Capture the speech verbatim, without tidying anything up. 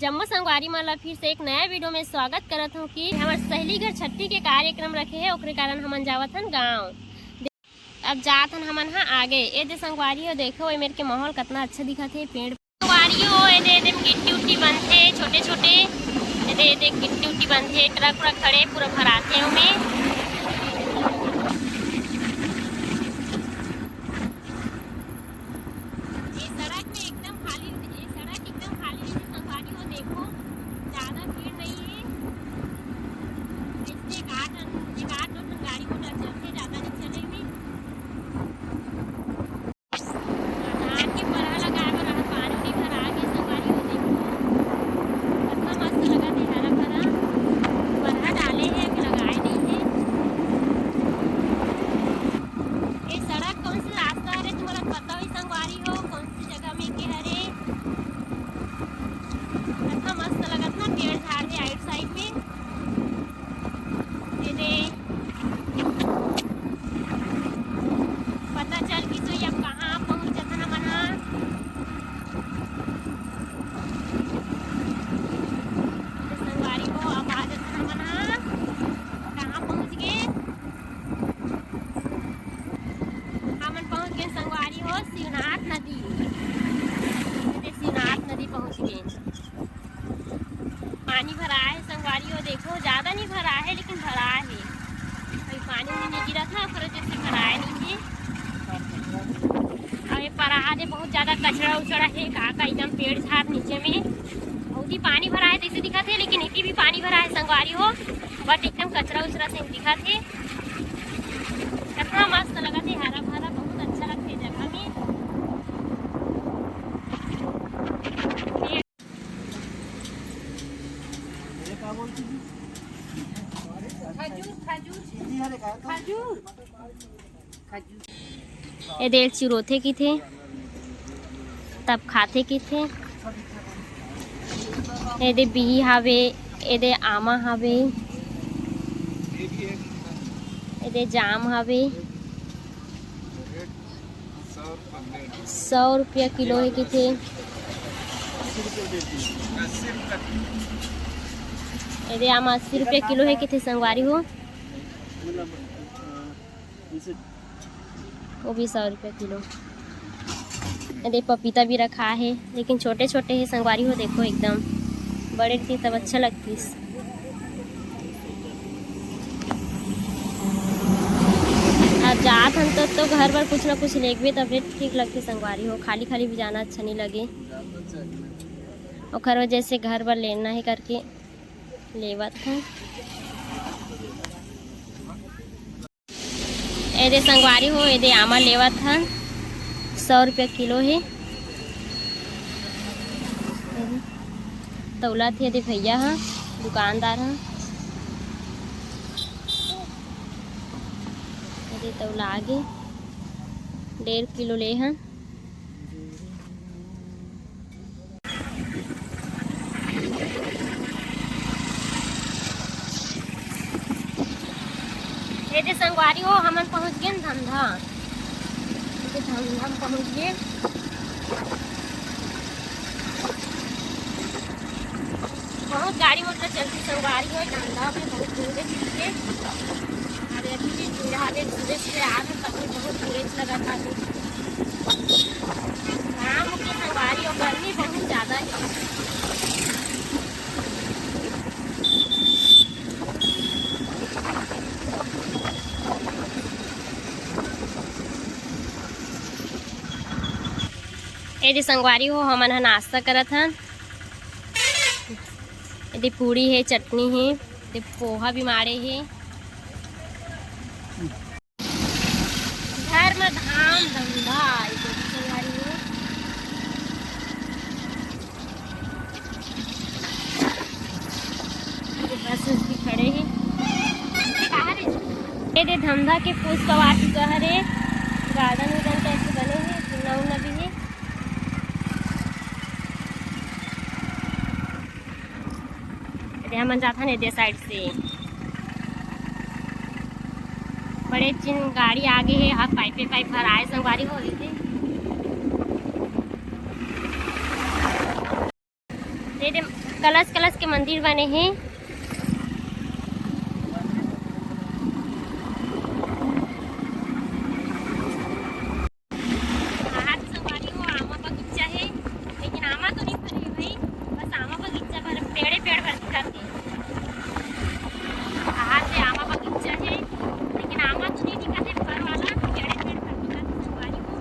जम्मो संगवारी मन ला फिर से एक नया वीडियो में स्वागत करत हूँ कि हमर सहेली घर छट्ठी के कार्यक्रम रखे हे, ओकरे कारण हमन जावत हन गाँव। अब जात हन हमन ह आगे। ए दे संगवारी हो, देखो ए मेर के माहौल कतना अच्छा दिखत हे। पेड़ संगवारी हो, ए दे, ए दे गिट्टी उट्टी बनथे छोटे छोटे, ए दे, ए दे गिट्टी उट्टी बनथे, ट्रक व्रक खड़े पूरा भराथे ओमे। ये सड़क में एकदम खाली, ये सड़क एकदम खाली रहिथे संगवारी हो, देखो ज्यादा भीड़ नहीं है। इसमें एक आठ, एक आठ नौ ठन गाड़ी मोटर चलथे, ज्यादा नहीं चले भी। धान के परहा लगाए बर पानी भी भरा के संगवारी हो, देखो कतना मस्त लगत हे, हरा भरा परहा डाले हे, अभी लगाए नहीं है। ये सड़क कौन सा रास्ता हरे तुम्हारा पता होही संगवारी हो, कौन सी जगह में के हरे। कतना मस्त लगत ना, पेड़ झाड़ हे आइट साइड में। ये दे, पता चल कि तो ये अब कहाँ पहुँच जथन हमन ह। तो संगवारी हो, अब आ जथन हमन ह। कहाँ पहुँच गए? हमन पहुँच गए संगवारी हो शिवनाथ नदी। ये दे शिवनाथ नदी पहुँच गए। पानी भरा है संगवारी हो, देखो ज्यादा नहीं भरा है लेकिन भरा है। अभी पानी नहीं गिरत ना, ओकर वजह से भराए नहीं है। अउ ये परहा दे बहुत ज्यादा कचरा उचरा है, का का एकदम पेड़ झाड़ नीचे में। बहुत ही पानी भरा है जैसे दिखत है, लेकिन इतनी भी पानी भरा है संगवारी हो, बट एकदम कचरा उचरा से दिखत है। कितना मस्त लगत है, हरा भरा, बहुत अच्छा लगत है जगह में। खजूर, खजूर, खजूर। ए दे चिरोथे किथे, तब खाथे किथे। ए दे बिही हावे, ए दे आमा हावे, ए दे जाम हावे। सौ रुपया किलो हे किथे। ए दे आम अस्सी रुपया किलो हे किथे संगवारी हो। वो भी सौ रुपया किलो। ए दे पपीता भी रखा है, लेकिन छोटे छोटे हे संगवारी हो, देखो एकदम बड़े रहते तब अच्छा लगतीस। अब जात हन तो, तो घर बर कुछ ना कुछ लेगबे तबे ठीक लगथे संगवारी हो, खाली खाली भी जाना अच्छा नहीं लगे। ओखर वजह से घर बर लेना है करके लेवत हन। ए दे संगवारी हो, ए दे आमा लेवत हन, सौ रुपया किलो हे। तौलत हे ए दे भैया ह, दुकानदार ह। ए दे तौला गे, डेढ़ किलो ले हन। ए दे संगवारी हो, हमन पहुंच गेन धंधा। ए दे धंधा में पहुंच गेन। बहुत गाड़ी मोटर चलथे संगवारी हो, धंधा में बहुत भीड़ हे। अरे अभी भी भीड़ हे, सुबह सुबह आ रहे तब भी बहुत भीड़ लगा था। काम के संगवारी हो, गर्मी बहुत ज्यादा है। ए दे संगवारी हो, हमन ह नाश्ता करत हन। ए दे पूड़ी हे, चटनी हे, ए दे पोहा भी माड़े हे। घर में धाम धंधा, ए दे संगवारी हो। बस उस भी खड़े हे। ए दे धमधा के पूस पवा चुका हरे, गार्डन उर्डन टाइप के बने हे, झूला उला भी हे। ए दे हमन जाथन ए दे साइड से, बड़े चिन गाड़ी आगे हे, हा पाइपे पाइप भराए संगवारी हो ए दे। ए दे कलश कलश के मंदिर बने हे। आहा तो संगवारी हो, आमा बगीचा हे, लेकिन आमा तो नहीं फरे हे भाई, बस आमा बगीचा भर, पेड़े पेड़ भर दिखत हे। आहा से आमा बगीचा हे, लेकिन आमा तो नहीं दिखत हे, फर वाला पेड़े पेड़ भर दिखत हे संगवारी हो।